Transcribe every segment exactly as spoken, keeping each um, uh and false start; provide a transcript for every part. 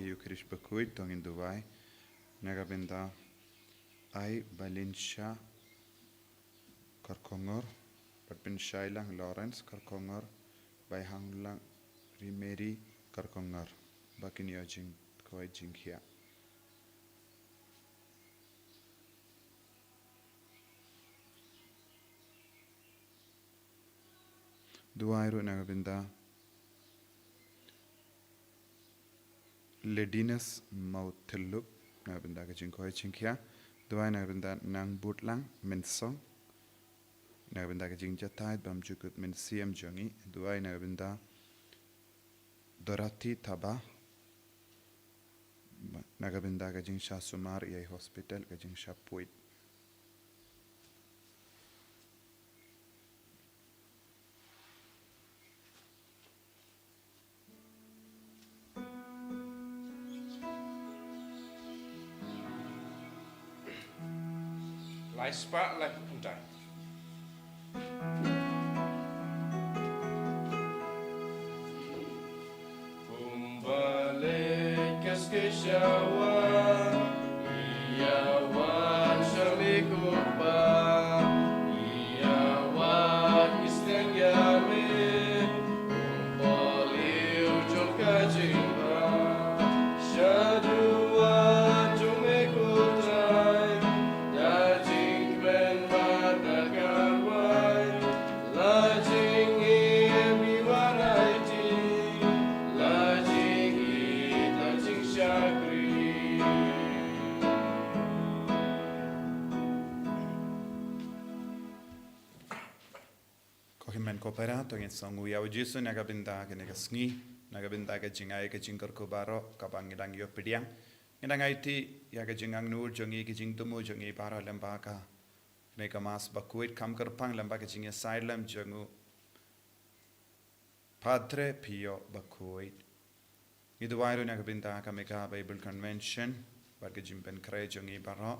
Eucharist bakhuid, to ngin duwai na ka bynta Ai Valencia Karkongor, bad Pynshailang Lawrence Karkongor, Baihanglang Rimeri Karkongor, ba kin ïoh jingkhot jingkhiah. Duwai ruh na ka bynta Ledinus Mawthylup, na ka bynta ka jingkhot jingkhiah. Duwai na ka bynta Nang Butlang Mynsong, na ka bynta ka jingjahthait bymjukut mynsiem jong ngi. Duwai na ka bynta Dorothy Thaba, na ka bynta ka jingshah sumar ïa i hospital, ka jingshah poi. Lai spah lai phew khyndai. Kumba leit ka skei sha wah, ïa wan sha me ko Pa, ïa wad ki sdang ïa me, kum u pynlong jong ka jingbam. Shaduh wan jong me ko Trai, da jingkmen bad da ka rwai, la jingim i wan aiti, la jingïeit la jingshakri. Ko hynmen ko para, to ngin sngewnguh ïa u Jisu na ka bynta kane ka sngi, na ka bynta ka jingai ka jingkyrkhu baroh kaba ngi dang ïoh pdiang. Ngi dang aiti ïa ka jingangnud jong ngi, ka jingthmu jong ngi baroh lyngba kane ka Mass bakhuid, kham kyrpang lyngba ka jingïasaid lem jong u Padre Pio bakhuid. Ngi duwai ruh na ka bynta ka Mega Bible Convention bad ka jingpynkhreh jong ngi baroh,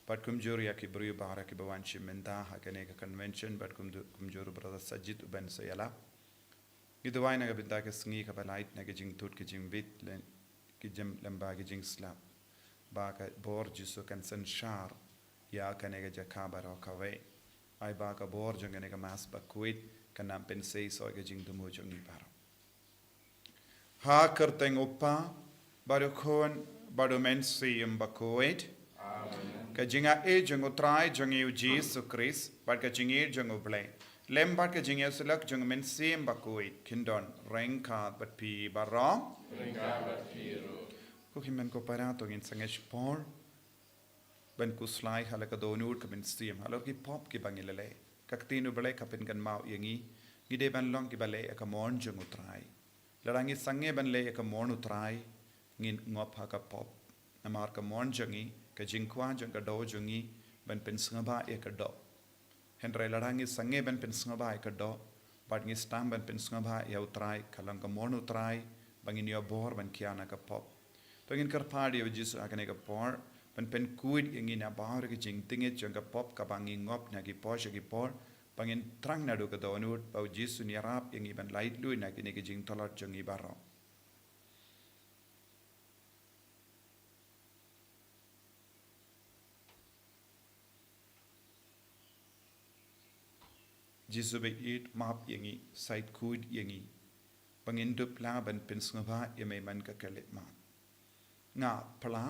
bad kumjuh ïa ki briew baroh kiba wan shim bynta ha kane ka convention, bad kumjuh, kumjuh ruh Brother Sajid uban sa ïalap. Ngi duwai na ka bynta ka sngi kaba lait, na ka jingthut ka jingbit lem, ki jingim lyngba ki jingslap, ba ka bor Jisu kan synshar ïa kane ka jaka baroh kawei. Ai ba ka bor jong kane ka Mass bakhuid kan nang pynseisoh ïa ka jingthmu jong ngi baroh. Ha ka kyrteng u Kpa, bad u Khun, bad u Mynsiem Bakhuid. Amen. Ka jingaiei jong u Trai jong ngi u Jisu Khrist, bad ka jingïeit jong u Blei, lem bad ka jingïasyllok jong u Mynsiem Bakhuid, kin don ryngkat bad phi baroh. Ryngkat bad phi ruh. Ko hynmen ko para, to ngin sangeh shipor ban khuslai ha la ka dohnud ka mynsiem halor ki pop kiba ngi la leh. Ka ktien u Blei ka pynkynmaw ïa ngi, ngi dei ban long kiba leh ïa ka mon jong u Trai. Lada ngi sangeh ban leh ïa ka mon u Trai, ngin ngop ha ka pop. Namar ka mon jong ngi, ka jingkwah jong ka doh jong ngi ban pynsngewbha ïa ka doh. Hynrei lada ngi sangeh ban pynsngewbha ïa ka doh, bad ngi sdang ban pynsngewbha ïa u Trai, ka long ka mon u Trai ba ngin ïoh bor ban khia na ka pop. To ngin kyrpad ïa u Jisu ha kane ka por ban pynkhuid ïa ngi na baroh ki jingtngit jong ka pop kaba ngi ngop na ki por sha ki por, ba ngin thrang naduh ka dohnud, ba u Jisu un ïarap ïa ngi ban laitluid na kine ki jingtlot jong ngi baroh. Jisu ba ïeit, map ïa ngi, shait khuid ïa ngi, ba ngin dup lah ban pynsngewbha ïa me man ka khyllipmat. Nga phla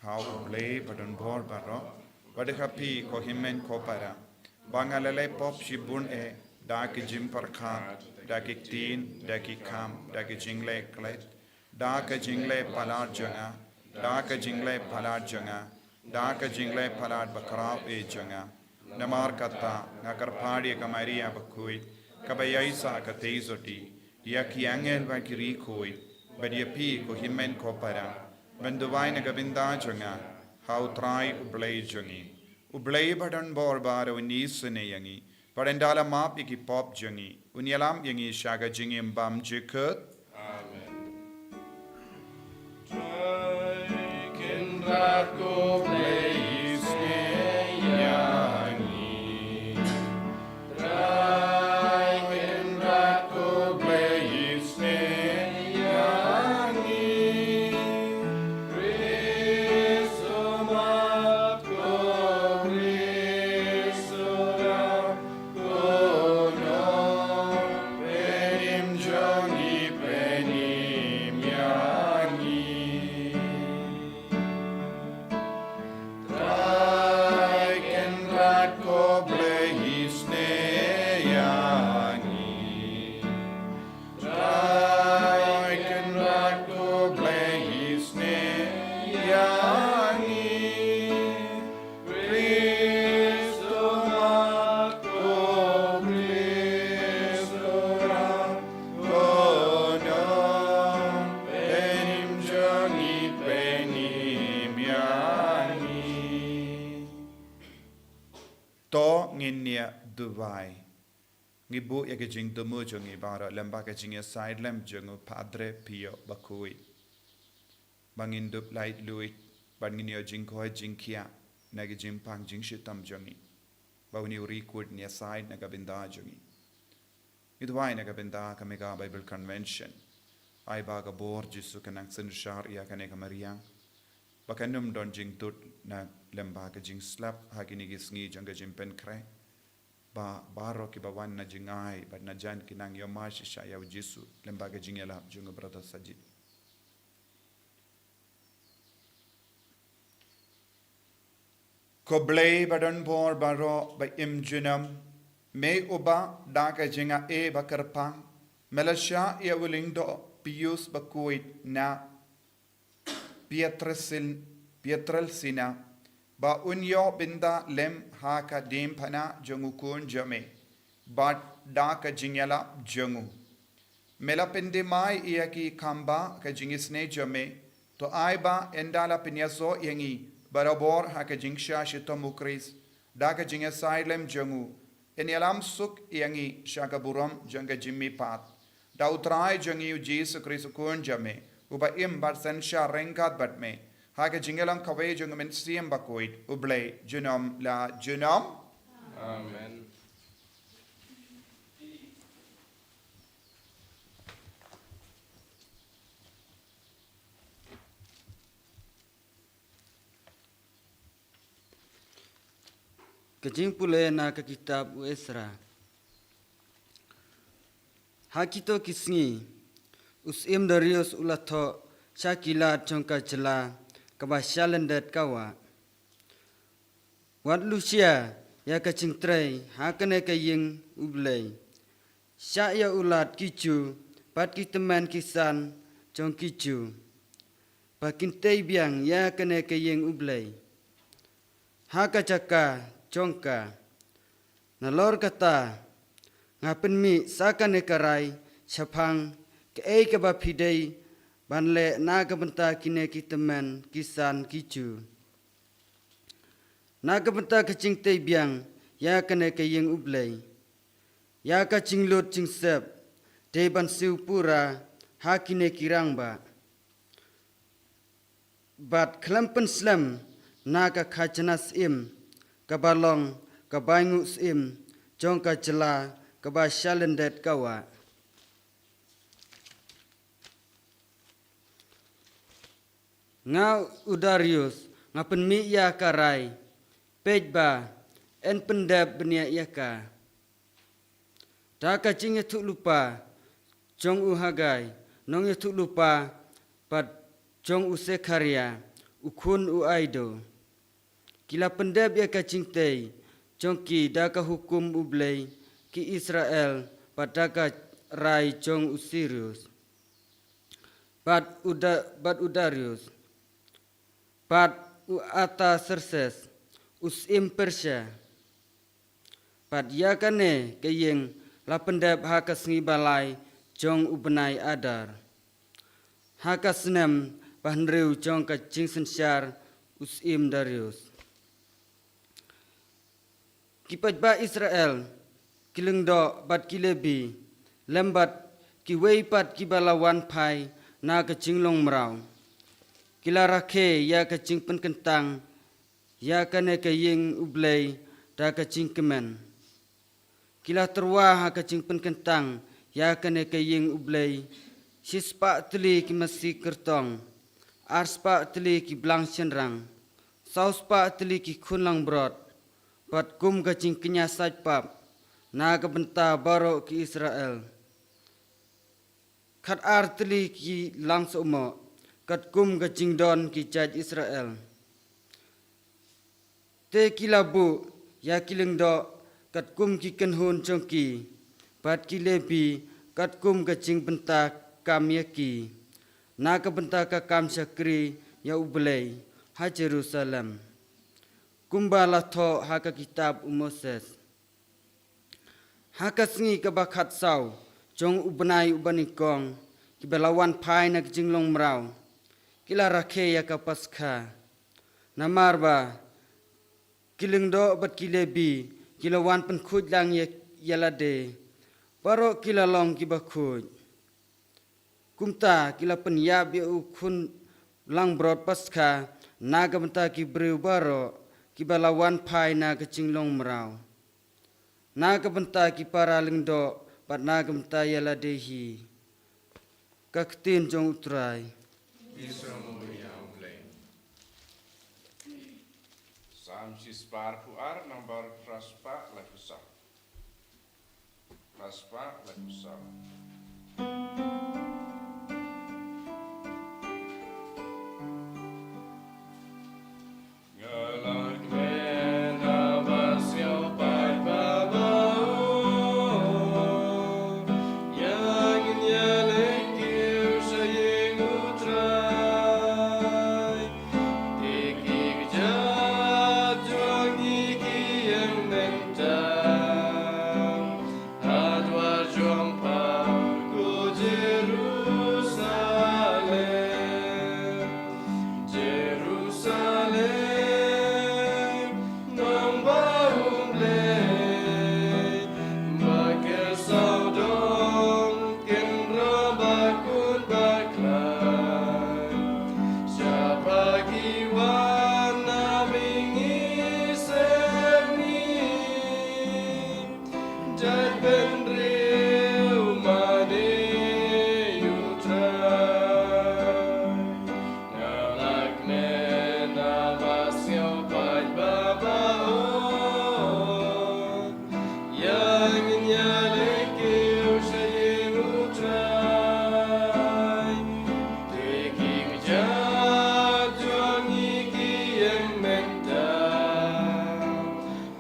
ha u Blei badonbor baroh, bad ha phi ko hynmen ko para, ba nga la leh pop shibun eh, da ki jingpyrkhat, da ki ktien, da ki kam, da ki jingleh klet, da ka jingleh palat jong nga, da ka jingleh palat jong nga, da ka jingleh palat bakhraw eh jong nga. Namar kata, nga kyrpad ïa ka Maria bakhuid, kaba ïaisah ka theisotti, ïa ki angel bad ki riewkhuid, bad ïa phi ko hynmen ko para, ban duwai na ka bynta jong nga ha u Trai u Blei jong ngi. U Blei badonbor baroh un isynei ïa ngi, bad un da la map ïa ki pop jong ngi, un ïalam ïa ngi sha ka jingim bymjukut. Amen. Trai Kynrad ko Blei isynei ïa ngi. Trai Kynrad ko Blei isynei ïa ngi. To ngin ïa duwai. Ngi buh ïa ka jingthmu jong ngi baroh lem bad ka jingïasaid lem jong u Padre Pio bakhuid. Ba ngin dup laitluid, bad ngin ïoh jingkoit jingkhiah na ka jingpang jingshitom jong ngi. Ba un ïa record ïasaid na ka bynta jong ngi. Ngi duwai na ka bynta ka Mega Bible Convention. Ai ba ka bor Jisu kan nang synshar ïa kane ka mariang. Ba kan ym don jingtut na lem bad ka jingslap ha kine ki sngi jong ka jingpynkhreh. Ba baroh kiba wan na jingai bad na jan kin nang ïoh mad shisha ïa u Jisu lem bad ka jingïalap jong u Brother Sajid. Ko Blei ba don bor baroh ba im junom, me uba da ka jingaiei ba kyrpang me la shah ïa u Lyngdoh Pius bakhuid na Pietrelcin-, Pietrelcina, ba un ïoh bynta lem ha ka diengphna jong u Khun jong me, bad da ka jingïalap jong u. Me la pyndem ïa ki kham bha ka jingisynei jong me, to ai ba ynda la pynïasoh ïa ngi barabor ha ka jingshah shitom u Khrist, da ka jingïasaid lem jong u, yn ïalam suk ïa ngi sha ka burom jong ka jingmihpat. Da u Trai jong ngi u Jisu Khrist u Khun jong me, uba im bad synshar ryngkat bad me ha ka jingïalam kawei jong u Mynsiem Bakhuid, U Blei junom la junom. Amen. Ka jingpule na ka kitab u Esra. Ha kito ki sngi, u Syiem Darius u la thoh sha ki lad jong ka jylla kaba shalyndet ka wah. Wat lushia ïa ka jingtrei ha kane ka ïing U Blei. Shah ïa u lad ki Jiw bad ki tymmen ki san jong ki Jiw, ba kin tei biang ïa kane ka ïing U Blei ha ka jaka jong ka. Nalor kata, nga pynmih sa kane ka rai shaphang kaei kaba phi dei ban leh na ka bynta kine ki tymmen ki san ki Jiw. Na ka bynta ka jingtei biang ïa kane ka ïing U Blei, ïa ka jinglut jingsep, dei ban siew pura ha kine ki rangbah. Bad khlem pynslem na ka khajna syiem, kaba long ka bainguh syiem jong ka jylla kaba shalyndet ka wah. Nga u Darius nga pynmih ïa ka rai, peit ba yn pyndep bniah ïa ka. Da ka jingïathuhlypa jong u Hagai nongïathuhlypa bad jong u Sekharia u khun u Iddo, ki la pyndep ïa ka jingtei jong ki da ka hukum U Blei ki Israel bad da ka rai jong u Sirius bad u Da-, bad u Darius bad u Artaserses u syiem Persia. Bad ïa kane ka ïing la pyndep ha ka sngi ba lai jong u bnai Adar, ha ka snem ba hynriew jong ka jingsynshar u Syiem Darius. Ki paidbah Israel, ki lyngdoh bad ki Lebi, lem bad kiwei pat kiba la wan phai na ka jinglong mraw, ki la rakhe ïa ka jingpynkyntang ïa kane ka ïing U Blei da ka jingkmen. Ki la tyrwa ha ka jingpynkyntang ïa kane ka ïing U Blei shispah tylli ki masi kyrtong, arspah tylli ki blang shynrang, sawspah tylli ki khun langbrot, bad kum ka jingkñia saitpap na ka bynta baroh ki Israel, khatar tylli ki lang sohmoh, katkum ka jingdon ki jait Israel. Te ki la buh ïa ki lyngdoh katkum ki kynhun jong ki, bad ki Lebi katkum ka jingbynta kam ïa ki, na ka bynta ka kam shakri ïa U Blei ha Jerusalem, kumba la thoh ha ka kitab u Moses. Ha ka sngi kaba khatsaw jong u bnai uba nyngkong, kiba la wan phai na ka jinglong mraw, ki la rakhe ïa ka Paskha. Namar ba ki lyngdoh bad ki Lebi ki la wan pynkhuid lang ïa, ïa lade. Baroh ki la long kiba khuid. Kumta ki la pynïap ïa u khun langbrot Paskha na ka bynta ki briew baroh kiba la wan phai na ka jinglong mraw, na ka bynta ki para lyngdoh bad na ka bynta ïa lade hi. Ka ktien jong U Trai. Phi sngewbha ïa U Blei. Salm shispah arphew ar, nambar phraspah laiphew saw. Phraspah laiphew saw. Nga la kmen ha ba sngewpait ba baun, ïa ngin ïaleit kiew sha ïing U Trai. Te ki kjat jong ngi ki ïeng mynta ha dwar jong pha, ko Jerusalem. Jerusalem, nongbah U Blei, ba ker sawdong kynroh bakut baklai. Sha pha ki wan na mihngi sepngi, jait bynriew mane U Trai. Nga la kmen ha ba sngewpait ba baun, ïa ngin ïaleit kiew sha ïing U Trai. Te ki kjat jong ngi ki ïeng mynta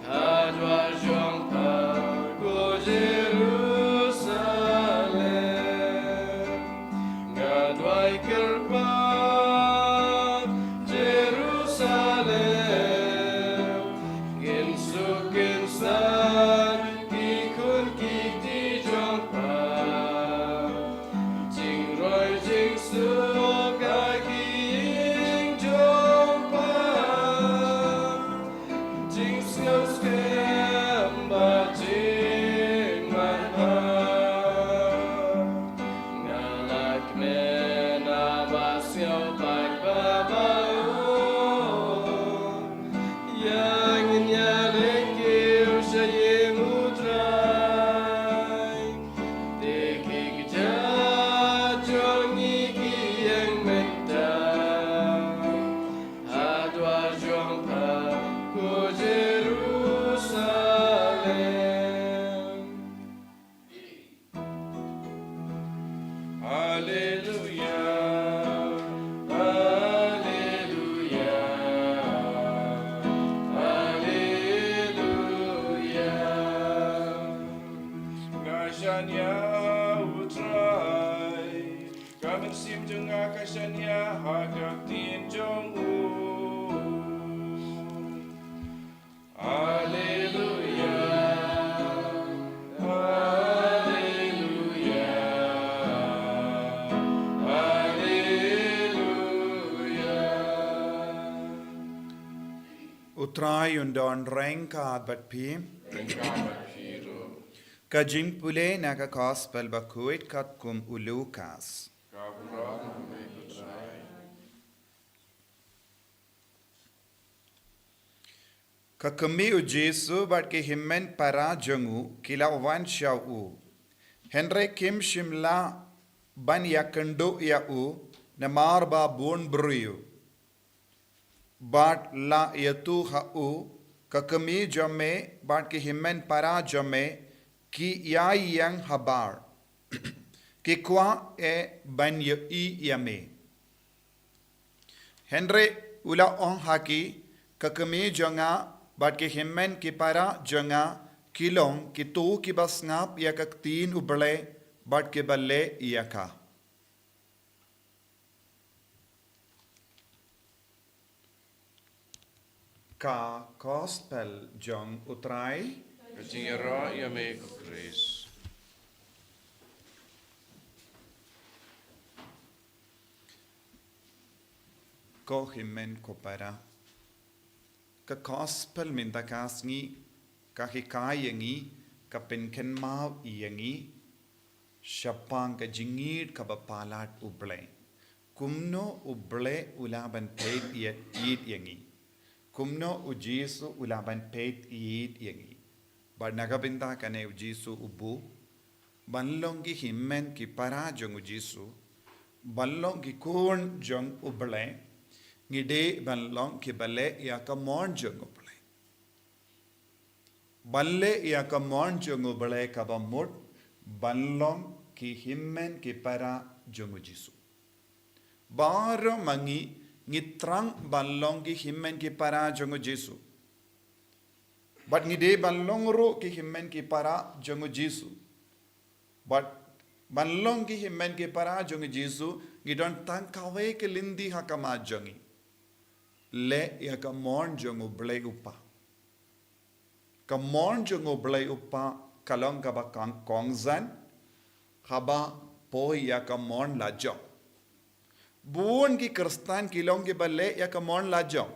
ha dwar jong pha, ko Jerusalem. Nga duwai kyrpad, Jerusalem, kin suk kin san ki khun ki kti jong pha. Jingroi jingsuk ha ki ïing jong pha, jingsngew skhem bad jingmanhap. Nga la kmen ha ba sngewpait ba baun, ïa ngin ïaleit kiew sha ïing U Trai. Te ki kjat jong ngi ki ïeng mynta ha dwar jong pha, ko Jerusalem. Haleluya, haleluya, haleluya. Nga shaniah U Trai, ka mynsiem jong nga ka shaniah ha ka ktien jong u. Haleluya, haleluya, haleluya. U Trai un don ryngkat bad phi. Ryngkat bad phi ruh. Ka jingpule na ka Gospel Bakhuid katkum u Lukas. Ka burom ïa me, ko Trai. Ka kmie u Jisu bad ki hynmen para jong u ki la wan sha u. Hynrei kim shym lah ban ïakynduh ïa u, namar ba bun briew. Bad la ïathuh ha u, ka kmie jong me bad ki hynmen para jong me ki ïai ïeng habar. Ki kwah eh ban ïohi ïa me. Hynrei u la ong ha ki, ka kmie jong nga bad ki hynmen ki para jong nga ki long kito kiba sngap ïa ka ktien U Blei bad kiba leh ïa ka. Ka Gospel jong U Trai. Ka jingïaroh ïa me, ko Khrist. Ko hynmen ko para, ka Gospel mynta ka sngi Ka hikai ïa ngi, ka pynkynmaw ïa ngi shaphang ka jingïeit kaba palat U Blei. Kumno U Blei u lah ban peit ïa, ïeit ïa ngi. Kumno U Jisu u lah ban peit ïeit ïa ngi. Bad na ka bynta kane U Jisu u buh ban long ki hynmen ki para jong U Jisu, ban long ki khun jong U Blei, ngi dei ban long kiba leh ïa ka mon jong U Blei. Ban leh ïa ka mon jong U Blei kaba mut ban long ki hynmen ki para jong U Jisu. Baroh ma ngi ngi thrang ban long ki hynmen ki para jong U Jisu. Bad ngi dei ban long ruh ki hynmen ki para jong U Jisu. Bad ban long ki hynmen ki para jong U Jisu, ngi don tang kawei ka lynti ha khmat jong ngi. Leh ïa ka mon jong U Blei U Kpa. Ka mon jong U Blei U Kpa ka long kaba kong, kongsan, haba poi ïa ka mon lajong. Bun ki Khristan ki long kiba leh ïa ka mon lajong.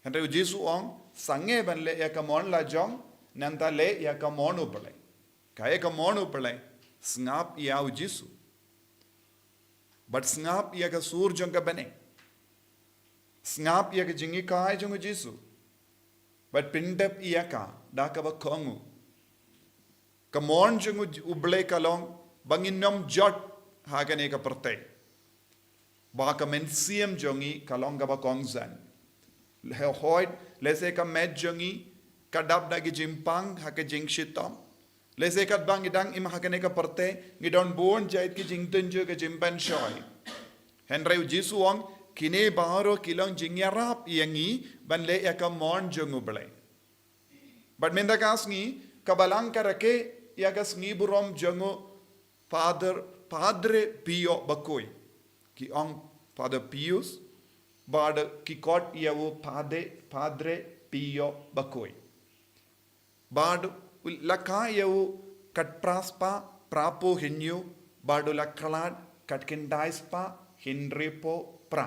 Hynrei U Jisu u ong, sangeh ban leh ïa ka mon lajong, nangta leh ïa ka mon U Blei. Kaei ka mon U Blei? Sngap ïa U Jisu. Bad sngap ïa ka sur jong ka bneng. Sngap ïa ka jinghikai jong U Jisu. Bad pyndep ïa ka da kaba kohnguh. Ka mon jong U, U Blei ka long ba ngin ym jot ha kane ka pyrthei. Ba ka mynsiem jong ngi ka long kaba kongsan. Hooid, lehse ka met jong ngi ka dap da ki jingpang ha ka jingshitom. Lehse katba ngi dang im ha kane ka pyrthei, ngi don bun jait ki jingtynjuh, ki jingpynshoi. Hynrei U Jisu u ong, kine baroh ki long jingïarap ïa ngi ban leh ïa ka mon jong U Blei. Bad mynta ka sngi, ka Balang ka rakhe ïa ka sngi burom jong u Father, Padre Pio bakhuid. Ki ong Father Pius, bad ki khot ïa u Padre, Padre Pio bakhuid. Bad u la kha ïa u khatphra spah phraphew hynñiew, bad u la khlad khatkhyndai spah hynriewphew phra.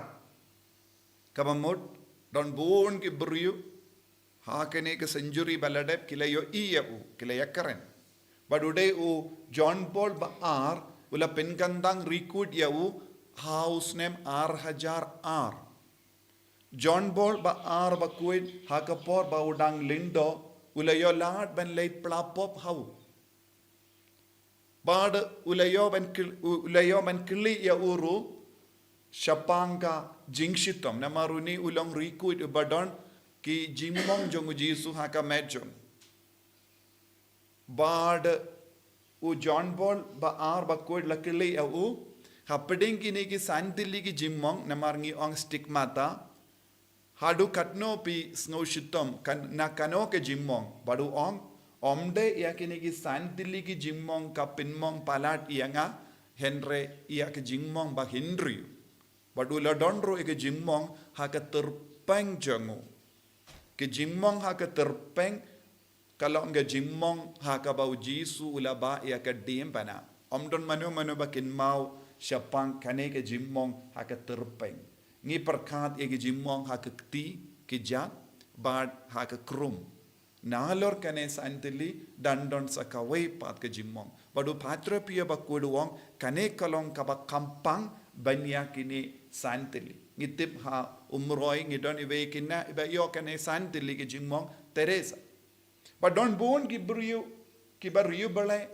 Kaba mut, don bun ki briew ha kane ka century ba la dep ki la ïohi ïa u, ki la ïakren. Bad u dei u John Paul ba ar, u la pynkyntang record ïa u ha u snem ar hajar ar. John Paul ba ar bakhuid ha ka por ba u dang lyngdoh, u la ïoh lad ban leit phla pop ha u. Bad u la ïoh ban kyl-, u la ïoh ban kylli ïa u ruh shaphang ka jingshitom, namar une u long riewkhuid uba don ki jingmong jong u Jisu ha ka met jong u. Bad u John Paul ba ar bakhuid la kylli ïa u, hapdeng kine ki san tylli ki jingmong, namar ngi ong stigmata, haduh katno phi sngew shitom, kan, na kano ka jingmong, bad u ong, ym dei ïa kine ki san tylli ki jingmong ka pynmong palat ïa nga, hynrei ïa ka jingmong ba hynriew. Bad u la don ruh ïa ka jingmong ha ka tyrpeng jong u. Ka jingmong ha ka tyrpeng, ka long ka jingmong ha kaba u Jisu u la bah ïa ka diengphna. Ym don mano mano ba kynmaw shaphang kane ka jingmong ha ka tyrpeng. Ngi pyrkhat ïa ka jingmong ha ka kti, ka jak, bad ha ka khrum. Nalor kane san tylli, dang don sa kawei pat ka jingmong. Bad u Padre Pio bakhuid u ong, kane ka long kaba kongsan ban ïa kine san tylli. Ngi tip ha Umroi ngi don iwei i khynnah iba ïoh kane san tylli ka jingmong, Teresa. Bad don bun ki briew, kiba riewblei,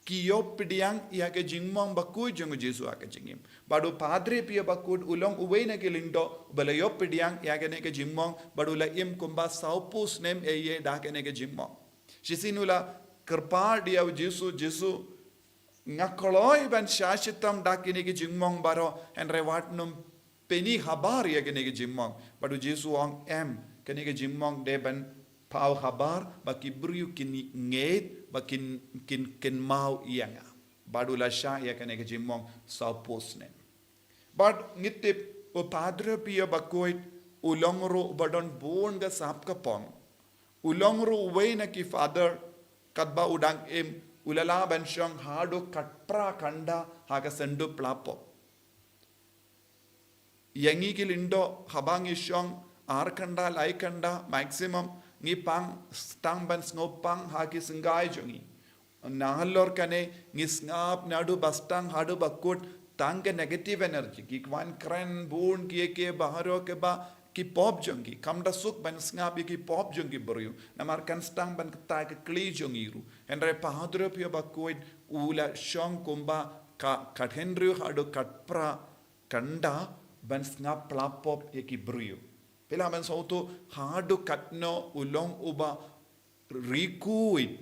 ki ïoh pdiang ïa ka jingmong bakhuid jong u Jisu ha ka jingim. Bad u Padre Pio bakhuid u long uwei na ki lyngdoh, uba la ïoh pdiang ïa kane ka jingmong, bad u la im kumba sawphew snem eh ïa da kane ka jingmong. Shisien u la kyrpad ïa u Jisu, Jisu, nga kloi ban shah shitom da kine ki jingmong baroh, hynrei wat nym pyni habar ïa kine ki jingmong. Bad u Jisu u ong em, kine ki jingmong dei ban paw habar, ba ki briew kin ngeit, ba kin, kin, kynmaw ïa nga. Bad u la shah ïa kine ki jingmong sawphew snem. Bad ngi tip u Padre Pio bakhuid, u long ruh uba don bun ka sap ka pong. U long ruh uwei na ki father, katba u dang im, u la lah ban shong haduh khatphra kynda ha ka synduh phla pop. Ïa ngi ki lyngdoh haba ngi shong ar kynda, lai kynda, maximum, Ngi pang, tang ban sngewpang ha ki syngkai jong ngi. Nalor kane ngi sngap naduh ba stang haduh ba kut tang ka negative energy. Ki kwah kren bun kiei kiei baroh kiba ki pop jong ki. Kam da suk ban sngap ïa ki pop jong ki briew. Namar kan stang ban kata ka kli jong ngi ruh. Hynrei Padre Pio ba kut u la shong kumba ka, kat hynriew haduh kat phra kynda ban sngap pla pop ïa ki briew. Phi lah ban sngewthuh haduh katno u long uba ri khuid.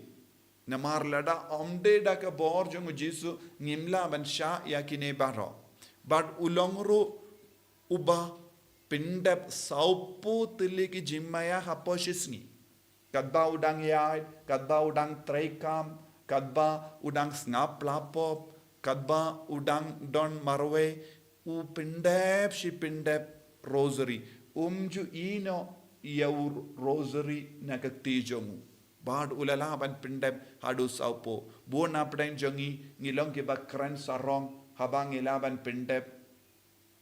Namar lada ym dei da ka bor jong u Jisu ngim lah ban shah ïa kine baroh. Bad u long ruh uba pyndep sawphew tylli ki jingmaïa hapoh shi sngi. Katba u dang ïaid, katba u dang treikam, katba u dang sngap pla pop, katba u dang don marwei, u pyndep shi pyndep rosary. Um ju ïehnoh ïa u rosary na ka kti jong u. Bad u la lah ban pyndep haduh sawphew. Bun na pdeng jong ngi, ngi long kiba kren sarong, haba ngi lah ban pyndep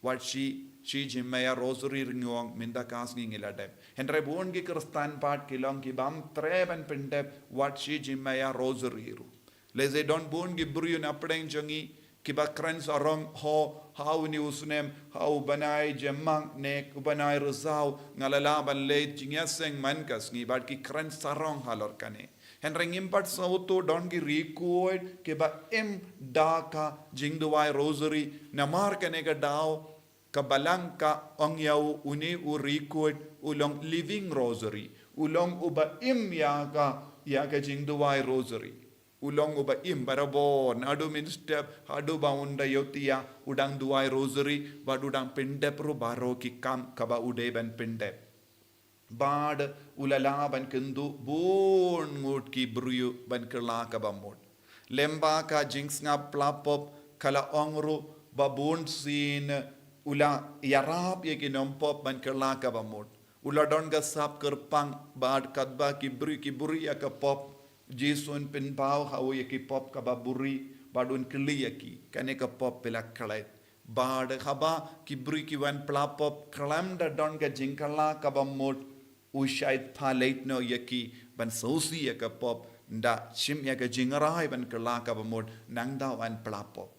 wat shi, shi jingmaïa rosary ruh ngi ong mynta ka sngi ngi la dep. Hynrei bun ki Khristan pat ki long kibym treh ban pyndep wat shi jingmaïa rosary ruh. Lehse don bun ki briew na pdeng jong ngi kiba kren sarong, ho, ha une u snem, ha u bnai Jymmang ne u bnai Risaw nga la lah ban leit jingïaseng man ka sngi, bad ki kren sarong halor kane. Hynrei ngim pat sngewthuh don ki ri khuid kiba im da ka jingduwai rosary, namar kane ka daw ka Balang ka ong ïa u une u ri khuid u long living rosary, u long uba im ïa ka, ïa ka jingduwai rosary. U long uba im barabor, naduh mynstep haduh ba un da ïoh thiah, u dang duwai rosary, bad u dang pyndep ruh baroh ki kam kaba u dei ban pyndep. Bad u la lah ban kynduh bun ngut ki briew ban kylla kaba mut. Lyngba ka jingsngap pla pop ka la ong ruh ba bun sien u la ïarap ïa ki nongpop ban kylla kaba mut. U la don ka sap kyrpang bad katba ki briew ki buhrieh ïa ka pop, Jisu un pynpaw ha u ïa ki pop kaba buhrieh bad un kylli ïa ki, kane ka pop phi la klet? Bad haba ki briew ki wan pla pop khlem da don ka jingkylla kaba mut, u shait pha leit noh ïa ki ban sngewsih ïa ka pop, da shim ïa ka jingrai ban kylla kaba mut, nangta wan pla pop.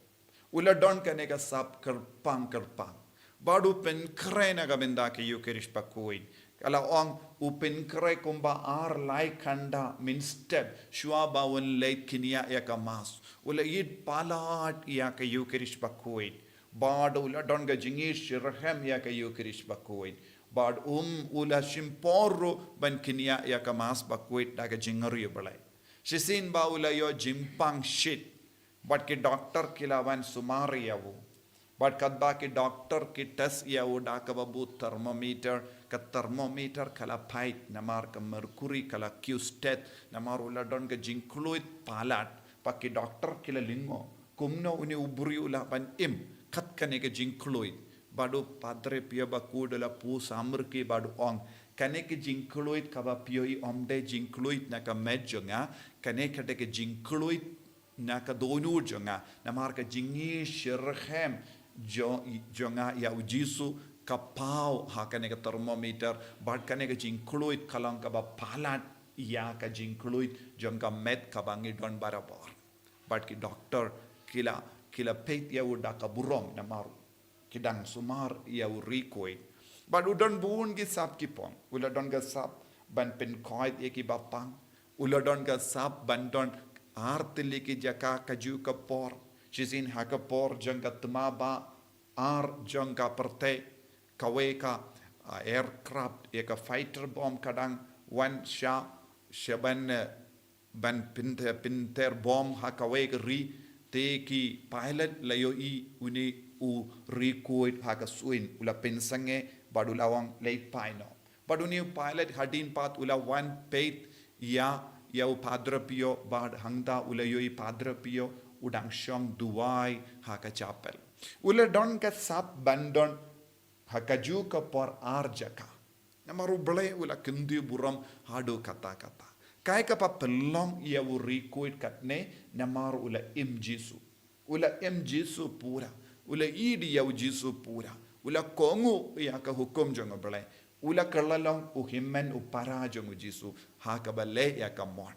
U la don kane ka sap kyrpang kyrpang. Bad u pynkhreh na ka bynta ka Ïukharist bakhuid. Ka la ong u pynkhreh kumba ar lai kynda mynstep shuwa ba un leit kñia ïa ka Mass. U la ïit palat ïa ka Ïukharist bakhuid. Bad u la don ka jingïeit shitrhem ïa ka Ïukharist bakhuid. Bad um u la shim por ruh ban kñia ïa ka Mass bakhuid da ka jingriewblei. Shisien ba u la ïoh jingpang shit. Bad ki doktor ki la wan sumar ïa u. Bad katba ki doktor ki test ïa u da kaba bud thermometer, ka thermometer ka la pait namar ka mercury ka la kiew stet, namar u la don ka jingkhluit palat. Bad ki doktor ki la lyngngoh kumno une u briew u lah ban im kat kane ka jingkhluit. Bad u Padre Pio bakhuid u la pyrshang ïa ki bad u ong, kane ka jingkhluit kaba phi ïohi ym dei jingkhluit na ka met jong nga, kane ka dei ka jingkhluit na ka dohnud jong nga, namar ka jingïeit shitrhem jong, jong nga ïa u Jisu ka paw ha kane ka thermometer, bad kane ka jingkhluit ka long kaba palat ïa ka jingkhluit jong ka met kaba ngi don barabor. Bad ki doktor ki la, ki la peit ïa u da ka burom namar ki dang sumar ïa u ri khuid. Bad u don bun ki sap ki pop. U la don ka sap ban pynkhuid ïa ki bapang. U la don ka sap ban don ar tylli ki jaka kajuh ka por. Shisien ha ka por jong ka thma ba ar jong ka pyrthei, kawei ka, ah, aircraft ïa ka fighter bomb ka dang wan sha, sha ban, eh, ban pynter, pynter bom ha kawei ka ri, te ki pilot la ïohi une u ri khuid ha ka suiñ, u la pynsangeh bad u la wan leit phai noh. Bad une u pilot hadien pat u la wan peit ïa, ïa u Padre Pio bad hangta u la ïohi Padre Pio u dang shong duwai ha ka chapel. U la don ka sap ban don ha kajuh ka por ar jaka. Namar u Blei u la kyntiew burom haduh katta katta. Kaei kaba pynlong ïa u ri khuid katne, namar u la im Jisu. U la im Jisu pura. U la ïeit ïa u Jisu pura. U la kohnguh ïa ka hukum jong u Blei. U la kylla long u hynmen u para jong u Jisu ha kaba leh ïa ka mon.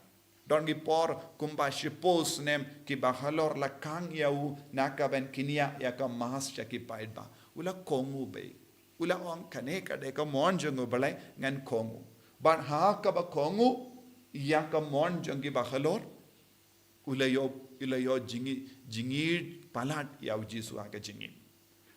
Don ki por kumba shiphew snem ki bahalor la khang ïa u na ka ban kynnoh ïa ka Mass sha ki paidbah. U la kohnguh bha. U la ong kane ka dei ka mon jong u Blei, ngan kohnguh. Bad ha kaba kohnguh ïa ka mon jong ki bahalor, u la ïoh, u la ïoh jingï, jingïeit palat ïa u Jisu ha ka jingim.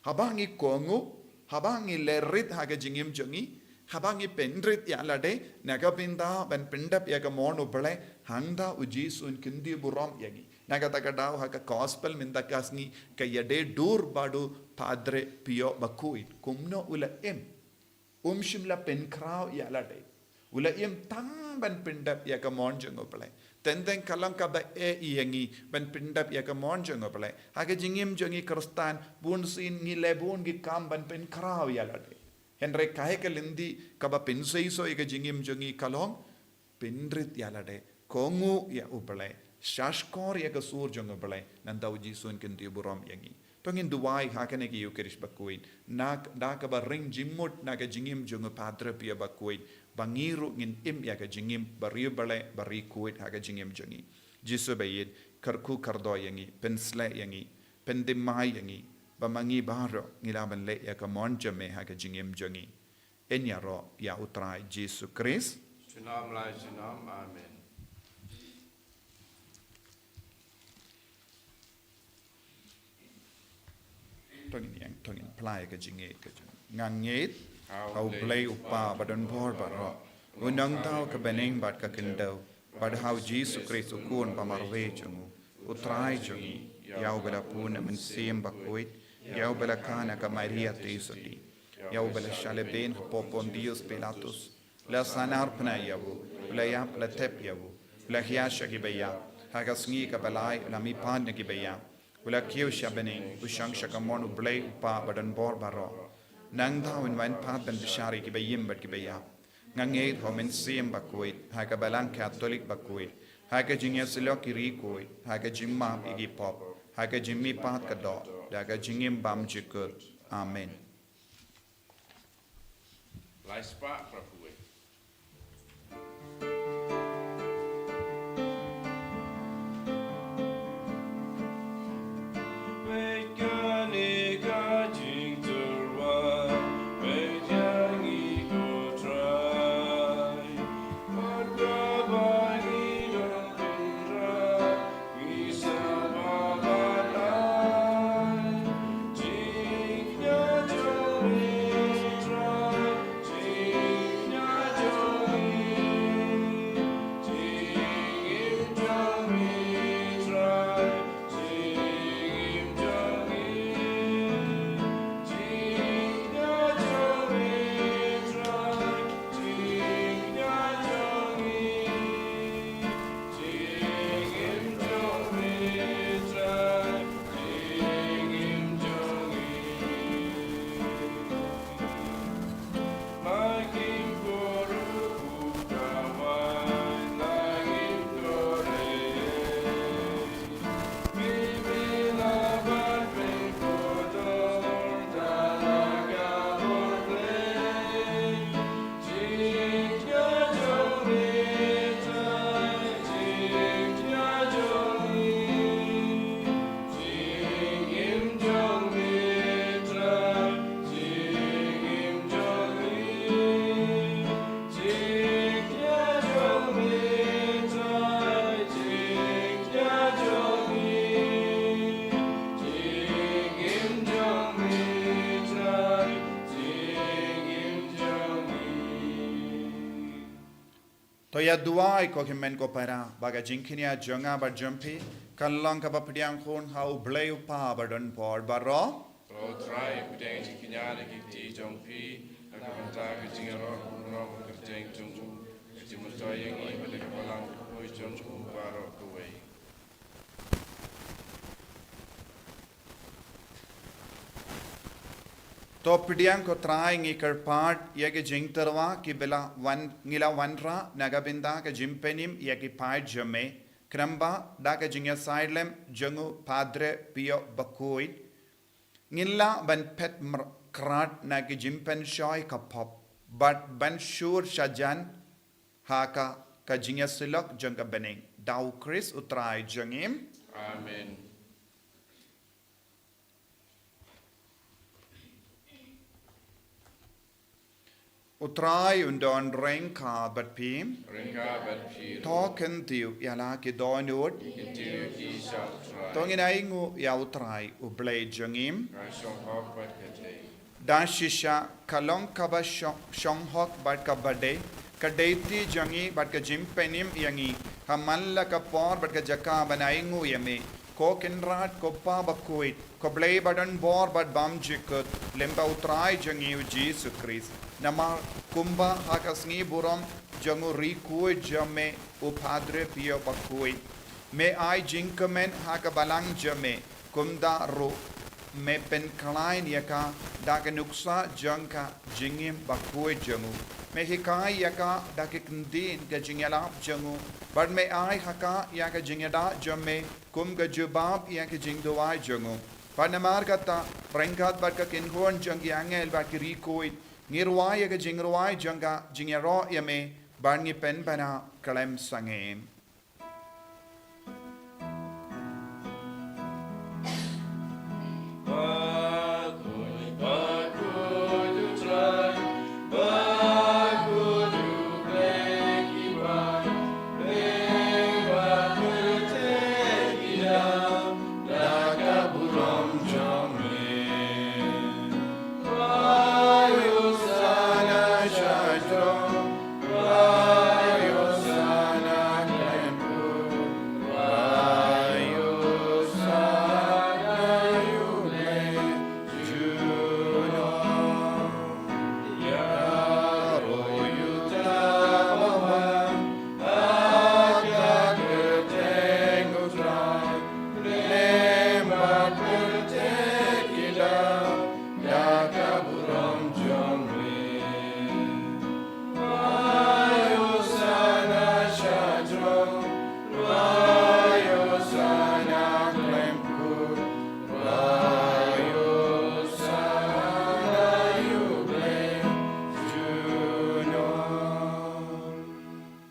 Haba ngi kohnguh, haba ngi leh rit ha ka jingim jong ngi, haba ngi pynrit ïa lade na ka bynta ban pyndep ïa ka mon u Blei, hangta u Jisu un kyntiew burom ïa ngi. Na kata ka daw ha ka Gospel mynta ka sngi ka ïadei dur bad u Padre Pio bakhuid, kumno u la im. Um shym la pynkhraw ïa lade. U la im tang ban pyndep ïa ka mon jong u Blei. Teng teng ka long kaba eh ïa ngi ban pyndep ïa ka mon jong u Blei. Ha ka jingim jong ngi Khristan, bunsien ngi leh bun ki kam ban pynkhraw ïa lade. Hynrei kaei ka lynti kaba pynseisoh ïa ka jingim jong ngi ka long pynrit ïa lade, kohnguh ïa u Blei, shahshkor ïa ka sur jong u Blei, nangta u Jisu un kyntiew burom ïa ngi. To ngin duwai ha kane ka Eucharist bakhuid, na, da kaba ring jingmut na ka jingim jong u Padre Pio bakhuid, ba ngi ruh ngin im ïa ka jingim ba riewblei ba riewkhuid ha ka jingim jong ngi. Jisu ba ïeit, kyrkhu kyrdoh ïa ngi, pynshlei ïa ngi, pynthymmai ïa ngi, ba ma ngi baroh ngi lah ban leh ïa ka mon jong me ha ka jingim jong ngi. Yn ïaroh ïa u Trai Jisu Khrist. Junom la junom. Amen. To ngin ïeng, to ngin plie ka jingngeit ka jong. Nga ngeit ha u Blei u Kpa badonbor baroh, u nongthaw ka bneng bad ka khyndew, bad ha u Jisu Khrist u Khun ba marwei jong u, u Trai jong ngi, ïa uba la pun na u Mynsiem Bakhuid, ïa uba la kha na ka Maria Theisotti, ïa uba la shah lehbeiñ hapoh Pontius Pilatus, la sahnarphna ïa u, u la ïap, la thep ïa u, u la hiar sha ki baïap, ha ka sngi kaba lai u la mihpat na ki baïap, u la kiew sha bneng, u shong sha kamon u Blei u Kpa badonbor baroh. Nangta un wan pat ban bishar ïa ki baïm bad ki baïap. Nga ngeit ha u Mynsiem Bakhuid, ha ka Balang Katholik bakhuid, ha ka jingïasyllok ki riewkhuid, ha ka jingmap ïa ki pop, ha ka jingmihpat ka doh, da ka jingim bymjukut. Amen. Lai spah para pyrshah. To ïa duwai ko hynmen ko para, ba ka jingkñia jong nga bad jong phi kan long kaba pdiang khun ha u Blei u Kpa badonbor baroh. Ko Trai, pdiang jingkñia na ki kti jong phi, na ka bynta ka jingïaroh kumno ka kyrteng jong u, ka jingmyntoi ïa ngi bad na ka balang khuid jong u baroh kawei. To pdiang ko Trai, ngi kyrpad ïa ki jingtyrwa kiba la wan, ngi la wanrah na ka bynta ka jingpynim ïa ki paid jong me, khnang ba da ka jingïasyllok jong u Padre Pio bakhuid ngin lah ban phet mr-, khrat na ki jingpynshoi ka pop, bad ban shur shajan ha ka, ka jingïasyllok jong ka bneng. Da U Khrist U Trai jong ngi. Amen. U Trai un don ryngkat bad phi. Ryngkat bad phi. To kyntiew ïa la ki dohnud. Kyntiew ki sha U Trai. To ngin ainguh ïa U Trai U Blei jong ngi. Ka shong hok bad ka dei. Da shisha ka long kaba shong, shong hok bad kaba dei, ka dei ti jong ngi bad ka jingpynim ïa ngi ha man la ka por bad ka jaka ban ainguh ïa me, ko Kynrad, ko Pa bakhuid, ko Blei ba don bor bad bymjukut, lem bad U Trai jong ngi U Jisu Khrist. Namar kumba ha ka sngi burom jong u riewkhuid jong me u Padre Pio bakhuid, me ai jingkmen ha ka balang jong me, kumta ruh me pynkhlaiñ ïa ka da ka nuksa jong ka jingim bakhuid jong u. Me hikai ïa ka da ka ktien ka jingïalap jong u, bad me ai ha ka ïa ka jingïada jong me kum ka jubab ïa ka jingduwai jong u. Bad namar kata, ryngkat bad ka kynhun jong ki angel bad ki riewkhuid, ngi rwai ïa ka jingrwai jong ka jingïaroh ïa me, bad ngi pynbna khlem sangeh.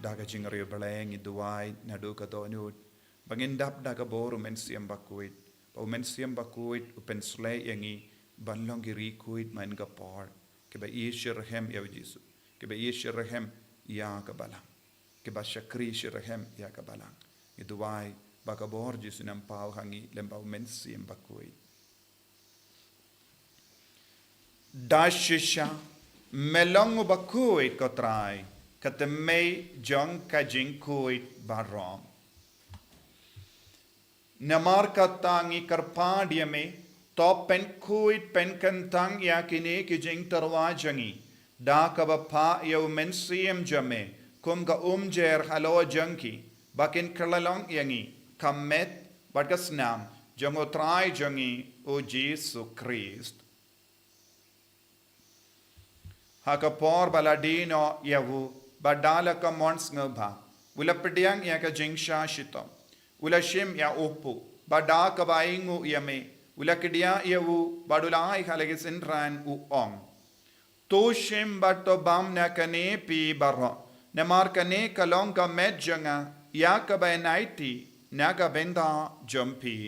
Da ka jingriewblei ngi duwai naduh ka dohnud, ba ngin dap da ka bor U Mynsiem Bakhuid, ba U Mynsiem Bakhuid u pynsleh ïa ngi ban long ki riewkhuid man ka por, kiba ïeit shitrhem ïa U Jisu, kiba ïeit shitrhem ïa ka balang, kiba shakri shitrhem ïa ka balang. Ngi duwai ba ka bor Jisu un ym paw ha ngi lem bad U Mynsiem Bakhuid. Da shisha me long u bakhuid, ko Trai, ka tymmen jong ka jingkhuid baroh. Namar kata ngi kyrpad ïa me, to pynkhuid pynkyntang ïa kine ki jingtyrwa jong ngi da kaba phah ïa U Mynsiem jong me kum ka umjer halor jong ki, ba kin kylla long ïa ngi ka met bad ka snam jong U Trai jong ngi U Jisu Khrist. Ha ka por ba la die noh ïa u, bad da la ka mon sngewbha, u la pdiang ïa ka jingshah shitom, u la shim ïa u kpu, bad da kaba ainguh ïa me, u la kdiah ïa u, bad u la ai ha la ki synran, u ong: To shim bad to bam na kane phi baroh, namar kane ka long ka met jong nga ïa kaba yn aiti na ka bynta jong phi.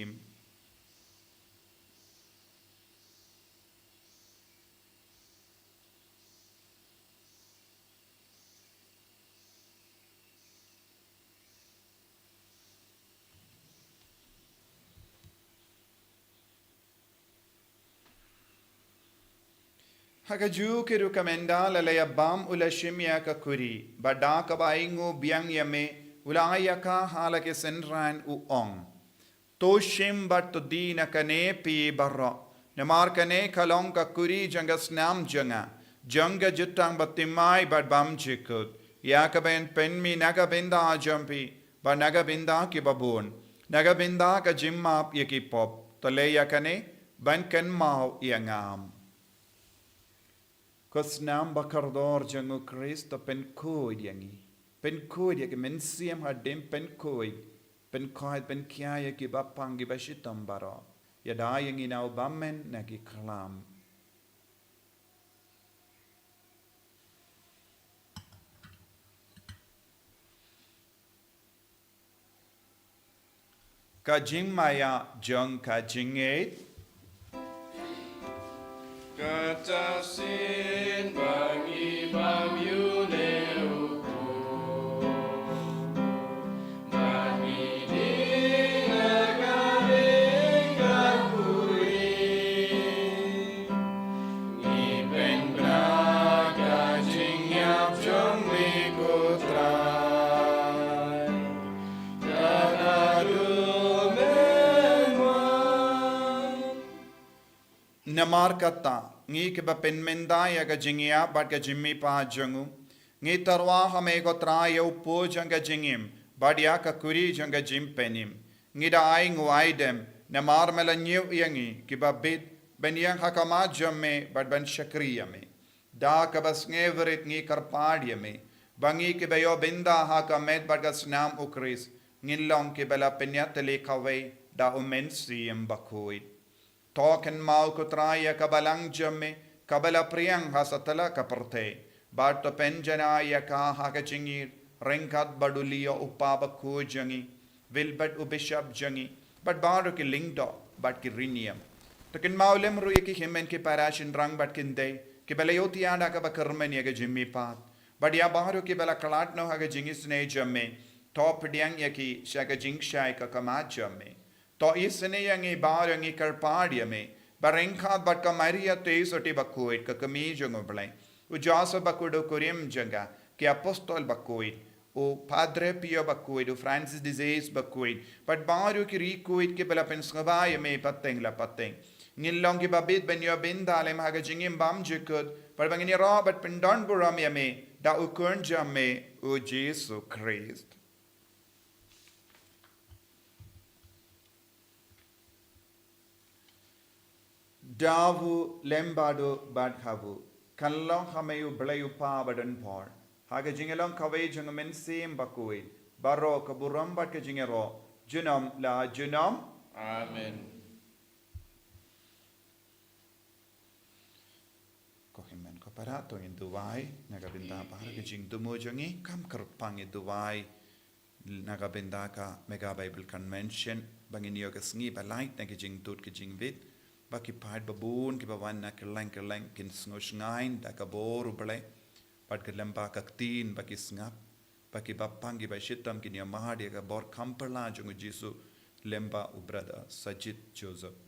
Ha kajuh ka rukom ynda la ïa bam u la shim ïa ka khuri, bad da kaba ainguh biang ïa me, u la ai ïa ka ha la ki synran, u ong: To shim bad to die na kane phi baroh, namar kane ka long ka khuri jong ka snam jong nga, jong ka jutang bathymmai bad bymjukut, ïa kaba yn pynmih na ka bynta jong phi, bad na ka bynta kiba bun, na ka bynta ka jingmap ïa ki pop. To leh ïa kane ban kynmaw ïa nga. Ko snam bakordor jong U Khrist, to pynkhuid ïa ngi. Pynkhuid ïa ki mynsiem hadien, pynkhuid, pynkhuid, pynkhia ïa kiba pang, kiba shitom baroh. Ïada ïa ngi na u bymman na ki khlam. Ka jingmaïa jong ka jingngeit. Kata shisien ba ngi bam ïa une u por, ba ngi dih na ka ring ka kurim, ngi pynbna ka jingïap jong me ko Trai. Kata duh mynwan. Namar kata, ngi kiba pynmynta ïa ka jingïap bad ka jingmihpat jong u, ngi tyrwa ha me ko Trai ïa u puoh jong ka jingim bad ïa ka kuri jong ka jingpynim. Ngi da ai nguaidem namar me la ñiew ïa ngi kiba bit ban ïeng ha khmat jong me bad ban shakri ïa me. Da kaba sngewrit ngi kyrpad ïa me ba ngi kiba ïoh bynta ha ka met bad ka snam u Khrist ngin long kiba la pynïatylli kawei da u Mynsiem Bakhuid. To kynmaw ko Trai ïa ka balang jong me kaba la pdiang ha satlak ka pyrthei, bad to pynjanai ïa ka ha ka jingïeit ryngkat bad u Leo u kpa bakhuid jong ngi, Wilbert u bishop jong ngi, bad baroh ki lyngdoh bad ki riewniam. To kynmaw lem ruh ïa ki hynmen ki para shynrang bad ki kynthei kiba la ïohthiah da kaba kyrmen ïa ka jingmihpat, bad ïa baroh kiba la khlad noh ha ka jingisynei jong me, to pdiang ïa ki sha ka jingshai ka khmat jong me. To isynei ïa ngi baroh, ngi kyrpad ïa me ba ryngkat bad ka Maria Theisotti bakhuid ka kmie jong u Blei, u Joseph bakhuid u kurim jong ka, ki apostol bakhuid, u Padre Pio bakhuid, u Francis de Sales bakhuid, bad baroh ki riewkhuid kiba la pynsngewbha ïa me pateng la pateng, ngin long kiba bit ban ïoh bynta lem ha ka jingim bymjukut, bad ba ngin ïaroh bad pyndonburom ïa me da u Khun jong me u Jisu Khrist. Da u lem bad u bad ha u, kan long ha me u Blei u Kpa badonbor, ha ka jingïalong kawei jong u Mynsiem Bakhuid, baroh ka burom bad ka jingïaroh, junom la junom. Amen. Ko hynmen ko para, to ngin duwai na ka bynta baroh ka jingthmu jong ngi, kham kyrpang ngin duwai na ka bynta ka Mega Bible Convention, ba ngin ïoh ka sngi ba lait na ka jingtut ka jingwit, ba ki paid babun kiba wan na kylleng kylleng kin sngewshngaiñ da ka bor u Blei bad ka lyngba ka ktien ba ki sngap, ba ki bapang kiba shitom kin ïa mad ïa ka bor kham phylla jong u Jisu lyngba u brother Sajid Joseph.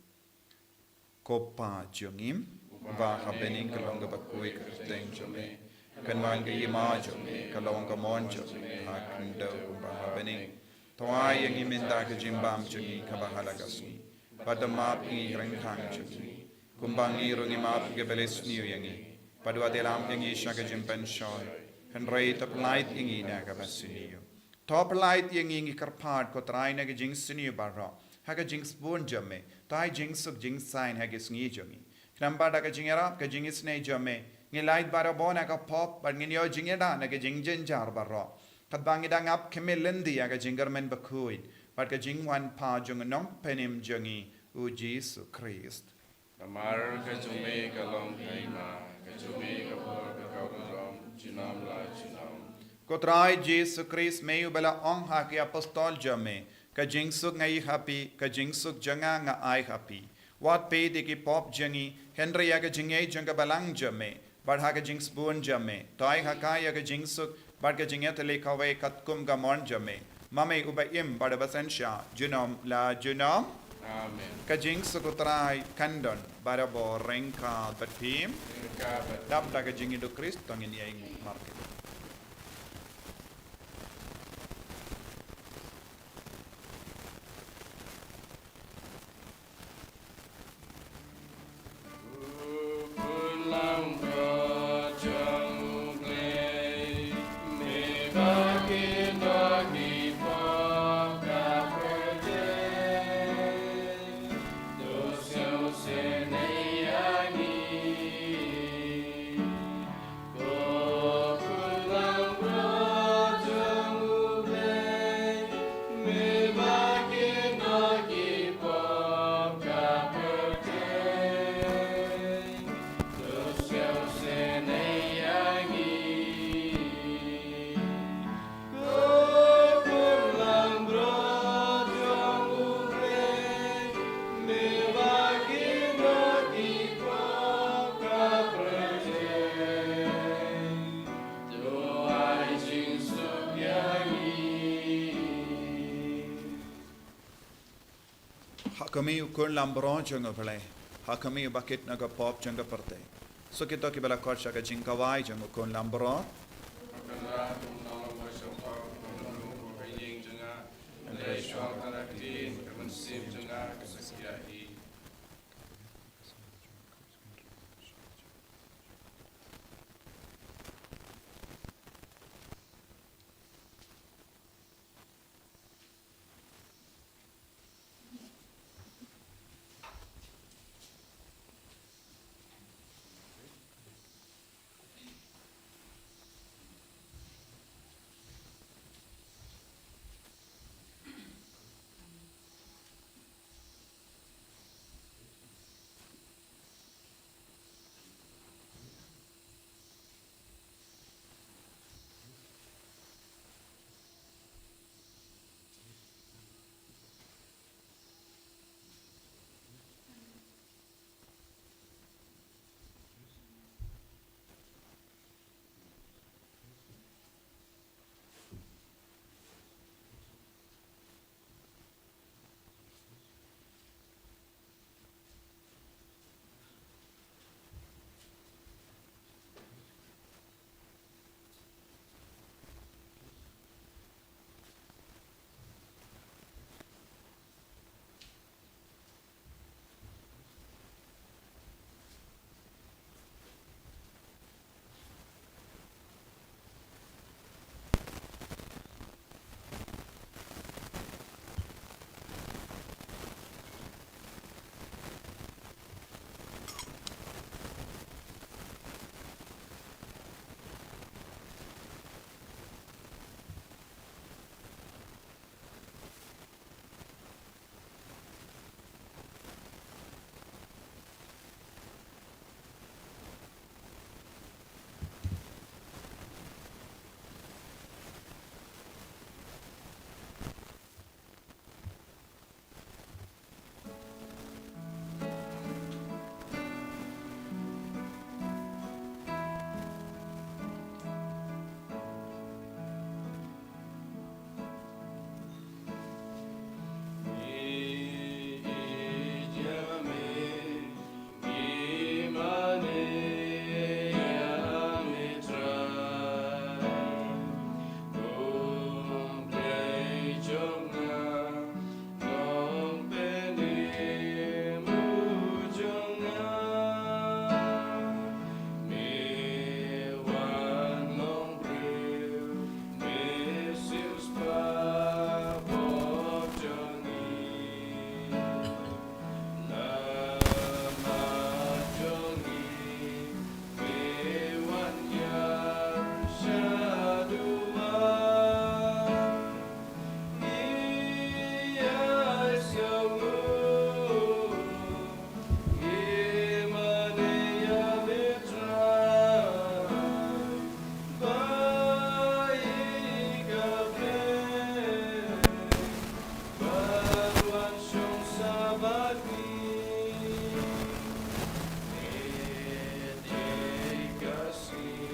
Ko Pa jong ngi uba ha bneng, ka long kaba khuid ka kyrteng jong me. Kan wan ka hima jong me, ka long ka mon jong me ha khyndew kumba ha bneng. To ai ïa ngi mynta ka jingbam jong ngi kaba ha la ka sngi, bad to map ïa ngi ki ryngkang jong ngi, kumba ngi ruh ngi map ïa kiba leh sniew ïa ngi, bad wat ïalam ïa ngi sha ka jingpynshoi, hynrei to pyllait ïa ngi na kaba sniew. To pyllait ïa ngi, ngi kyrpad ko Trai, na ka jingsniew baroh ha ka jingsbun jong me. To ai jingsuk jingsaiñ ha ka sngi jong ngi. Khnang ba da ka jingïarap ka jingisynei jong me, ngin lait barabor na ka pop bad ngin ïoh jingïada na ka jingjynjar baroh, katba ngi dang ap khmih lynti ïa ka jingkyrmen bakhuid bad ka jingwan pat jong u Nongpynim jong ngi u Jisu Khrist. Namar ka jong me ka long ka hima, ka jong me ka bor bad ka burom, junom la junom. Ko Trai Jisu Khrist, me uba la ong ha ki apostol jong me, ka jingsuk nga ïa ha phi, ka jingsuk jong nga nga ai ha phi. Wat peit ïa ki pop jong ngi, hynrei ïa ka jingngeit jong ka balang jong me, bad ha ka jingsbun jong me, to ai ha ka ïa ka jingsuk bad ka jingïatylli kawei katkum ka mon jong me. Ma me uba im bad uba synshar, junom la junom. Amen. Ka jingsuk u Trai kan don barabor ryngkat bad phi. Ryngkat bad phi. Dap da ka jingïeit u Khrist, to ngin ïeng markylliang. Kmie u Khun Lambrot jong U Blei, ha kmie uba kit na ka pop jong ka pyrthei. Suk kito kiba la khot sha ka jingkawai jong U Khun Lambrot.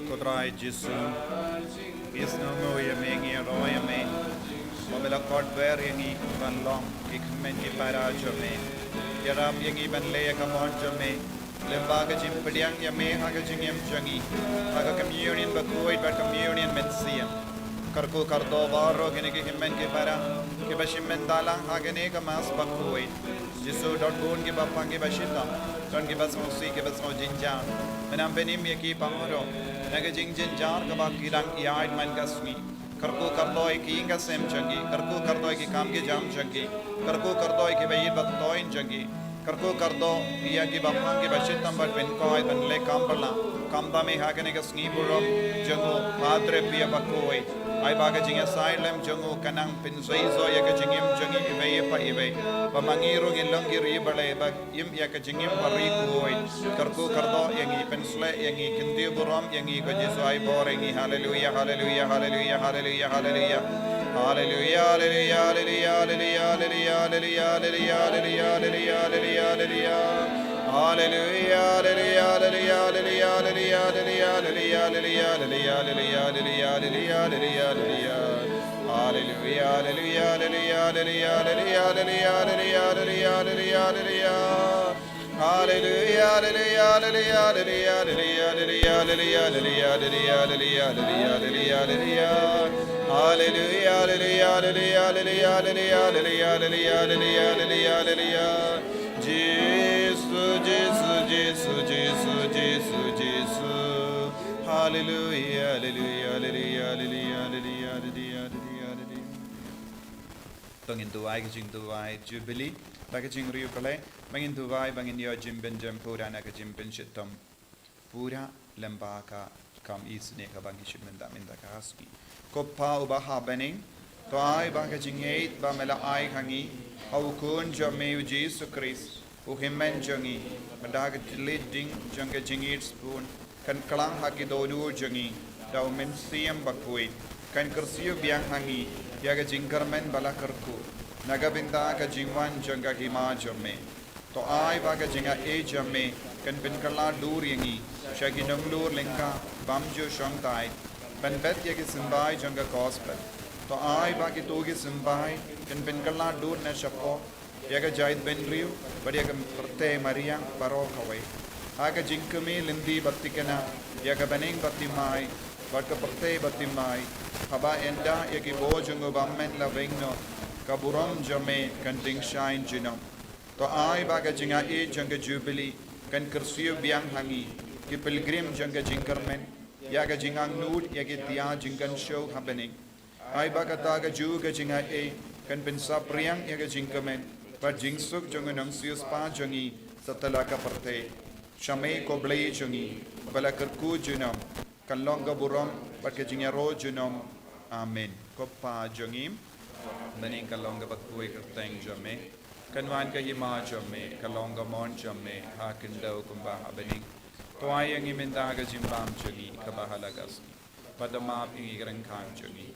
Ko Trai Jisu, ngi sngewnguh ïa me, ngi ïaroh ïa me ba me la khot ber ïa ngi ban long ki kmen ki para jong me. Ïarap ïa ngi ban leh ïa ka mon jong me lyngba ka jingpdiang ïa me ha ka jingim jong ngi, ha ka communion bakhuid bad communion mynsiem. Kyrkhu kyrdoh baroh kine ki kmen ki para kiba shim bynta lang ha kane ka Mass bakhuid. Jisu, don bun kiba pang kiba shitom, don kiba sngewsih kiba sngew jynjar. Men ym pynim ïa ki baroh na ka jingjynjar kaba ki dang ïaid man ka sngi. Kyrkhu kyrdoh ïa ki ïing ki sem jong ki, kyrkhu kyrdoh ïa ki kam ki jam jong ki, kyrkhu kyrdoh ïa kiba ïeit ba thoiñ jong ki, kyrkhu kyrdoh ïa kiba pang kiba shitom ban pynkoit ban leh kam phylla. Khamtam ïa ha kane ka sngi burom jong u Padre Pio bakhuid. Ai ba ka jingïasaid lem jong u kan nang pynseisoh ïa ka jingim jong ngi iwei pa iwei, ba ma ngi ruh ngin long ki ri balei ba im ïa ka jingim ba ri khuid. Kyrkhu kyrdoh ïa ngi, pynshlei ïa ngi, kyntiew burom ïa ngi, ko Jisu ai bor ïa ngi. Haleluia, haleluia, haleluia, haleluia, haleluia. Haleluia, haleluia, haleluia, haleluia, haleluia, haleluia, haleluia, haleluia, haleluia. Haleluia, haleluia, haleluia, haleluia, haleluia, haleluia, haleluia, haleluia, haleluia, haleluia, haleluia, haleluia, haleluia. Hallelujah, hallelujah, hallelujah, hallelujah, hallelujah, hallelujah, hallelujah, hallelujah, hallelujah. Hallelujah, hallelujah, hallelujah, hallelujah, hallelujah, hallelujah, hallelujah, hallelujah, hallelujah, hallelujah. Hallelujah, hallelujah, hallelujah, hallelujah, hallelujah, hallelujah, hallelujah, hallelujah, hallelujah, hallelujah. Jesus, Jesus, Jesus, Jesus, Jesus, Jesus. Hallelujah, hallelujah, hallelujah, hallelujah, hallelujah, hallelujah, hallelujah, hallelujah. To ngin duwai ka jingduwai Jubilee, da ka jingriewblei, ba ngin duwai, ba ngin ïoh jingpynjem pura na ka jingpynshitom pura lyngba ka kam isynei kaba ngi shu mynta mynta ka sngi. Ko Pa uba ha bneng, to ai ba ka jingïeit ba me la ai ha ngi ha u Khun jong me u Jisu Khrist, u Hynmen jong ngi, ba da ka jingïeit ding jong ka jingïeit sbun, kan klang ha ki dohnud jong ngi, da u Mynsiem Bakhuid, kan kyrsiew biang ha ngi ïa ka jingkyrmen ba la kyrkhu na ka bynta ka jingwan jong ka Hima jong me. To ai ba ka jingaiei jong me kan pynkylla dur ïa ngi sha ki nonglur lyngkha bym ju shongthait ban bet ïa ki symbai jong ka Gospel. To ai ba kito ki symbai kan pynkylla dur na shapoh ïa ka jaitbynriew bad ïa ka pyrthei mariang baroh kawei, ha ka jingkmie lynti ba thikna ïa ka bneng ba thymmai bad ka pyrthei ba thymmai, haba ynda ïa ki bor jong u bymman la weng noh, ka burom jong me kan tyngshaiñ junom. To ai ba ka jingaiei jong ka Jubilee kan kyrsiew biang ha ngi, ki pilgrim jong ka jingkyrmen, ïa ka jingangnud ïa ki thia jingkynshew ha bneng. Ai ba kata kajuh ka jingaiei kan pynsaphriang ïa ka jingkmen bad jingsuk jong u Nongsiewspah jong ngi satlak ka pyrthei. Sha me ko Blei jong ngi, ba la kyrkhu junom, kan long ka burom bad ka jingïaroh junom. Amen. Ko Pa jong ngi, bneng, kan long kaba khuid ka kyrteng jong me, kan wan ka Hima jong me, kan long ka mon jong me ha khyndew kumba ha bneng. To ai ïa ngi mynta ka jingbam jong ngi kaba ha la ka sngi, bad to map ïa ngi ki ryngkat jong ngi,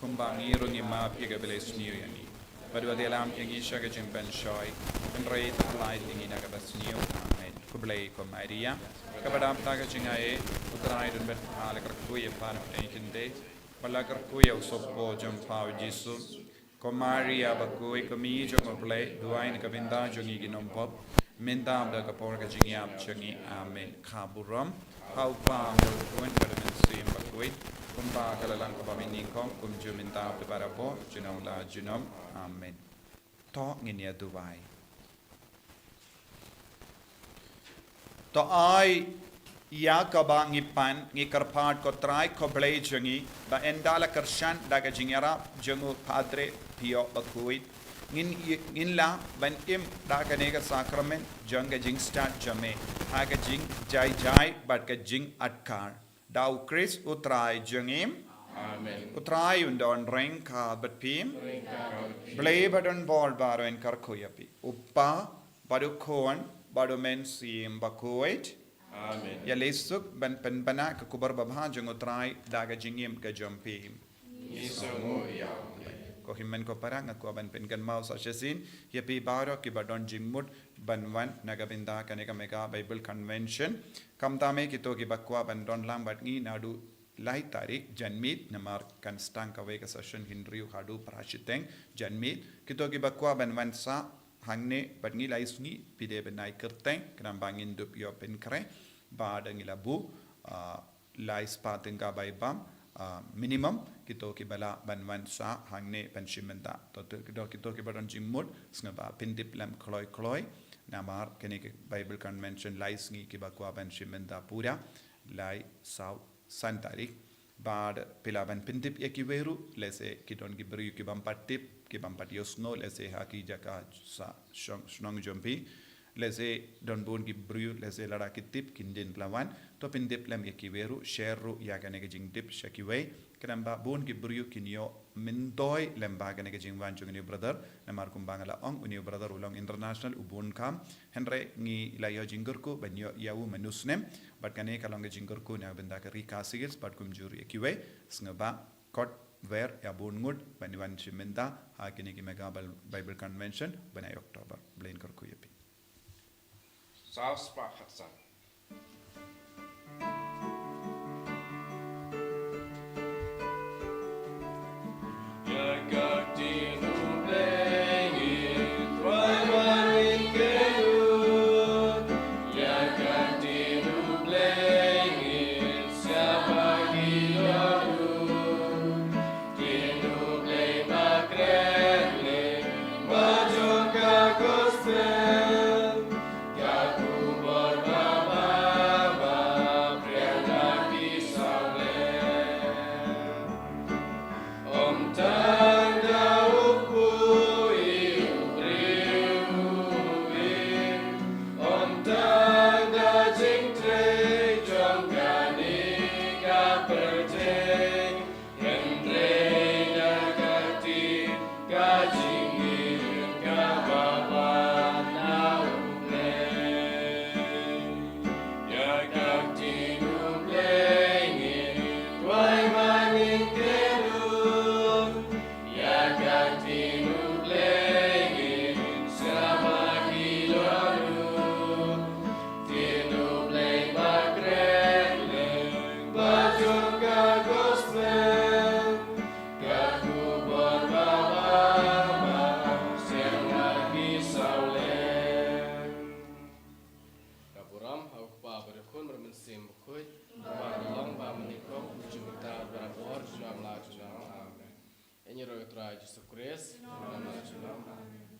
kumba ngi ruh ngi map ïa kiba la isniew ïa ngi. Bad wat ïalam ïa ngi sha ka jingpynshoi, hynrei to pyllait ïa ngi na kaba sniew. Amen. Khublei ko Maria, kaba dap da ka jingaiei, u Trai u don bad pha. La kyrkhu ïa pha na pdeng ki khyndai, bad la kyrkhu ïa u sohpoi jong pha u Jisu. Ko Maria bakhuid, ko Mei jong u Blei, duwai na ka bynta jong ngi ki nongpop, mynta bad ha ka por ka jingïap jong ngi. Amen. Ka burom ha u Pa, ha u Khun bad ha u Mynsiem Bakhuid, kumba ha ka la lang kaba mynnyngkong, kumjuh mynta bad barabor, junom la junom. Amen. To ngin ïa duwai. To ai ïa kaba ngi pan, ngi kyrpad ko Trai ko Blei jong ngi, ba ynda la kyrshan da ka jingïarap jong u Padre Pio bakhuid, ngin, ngin lah ban im da kane ka sakramen jong ka jingstad jong me ha ka jingjai jai bad ka jingadkar. Da u Khrist u Trai jong ngi. Amen. U Trai un don ryngkat bad phi. Ryngkat bad phi. Blei ba don bor baroh un kyrkhu ïa phi. U Pa bad u Khun bad u Mynsiem Bakhuid. Amen. Ïa leit suk ban pynbna ka khubor babha jong u Trai da ka jingim ka jong phi. Ngi sngewnguh ïa u Blei. Ko hynmen ko para, nga kwah ban pynkynmaw sa shisien ïa phi baroh kiba don jingmut ban wan na ka bynta kane ka Mega Bible Convention. Khamtam eh kito kiba kwah ban don lang bad ngi naduh lai tarik janmiet, namar kan sdang kawei ka session hynriew haduh phra shiteng janmiet. Kito kiba kwah ban wan sah hangne bad ngi lai sngi, phi dei ban ai kyrteng, khnang ba ngin dup ïoh pynkhreh ba da ngi la buh, ah, lai spah tyngka bai bam, ah, minimum, kito kiba lah ban wan sah hangne ban shim bynta. To, to, kito, kito kiba don jingmut, sngewbha pyntip lem kloi kloi. Namar kane ka Bible Convention lai sngi, kiba kwah ban shim bynta pura lai, saw, san tarik. Bad phi lah ban pyntip ïa kiwei ruh, lehse ki don ki briew ki bym pat tip, ki bym pat ïohsngew, lehse ha ki jaka sa shong, shnong jong phi. Lehse don bun ki briew, lehse lada ki tip kin dei ban wan. To pyntip lem ïa kiwei ruh, share ruh ïa kane ka jingtip sha kiwei, khnang ba bun ki briew kin ïoh myntoi lem bad kane ka jingwan jong une u brother. Namar kumba nga la ong, une u brother u long international, u bun kam. Hynrei ngi la ïoh jingkyrkhu ban ïoh ïa u man u snem. Bad kane ka long ka jingkyrkhu na ka bynta ka Ri Khasi Hills bad kumjuh ruh ïa kiwei. Sngewbha khot wer ïa bun ngut ban wan shim bynta ha kine ki Mega Bal-, Bible Convention bnai October. Blei un kyrkhu ïa phi. Saw spah khatsan. Ïa Ka burom ha u Kpa bad u Khun bad u Mynsiem Bakhuid, ba ka long ba mynnyngkong, junom barabor, junom la junom. Amen. Ïa ngi ruh ïa u Trai Jisu Khrist. Junom la junom. Amen.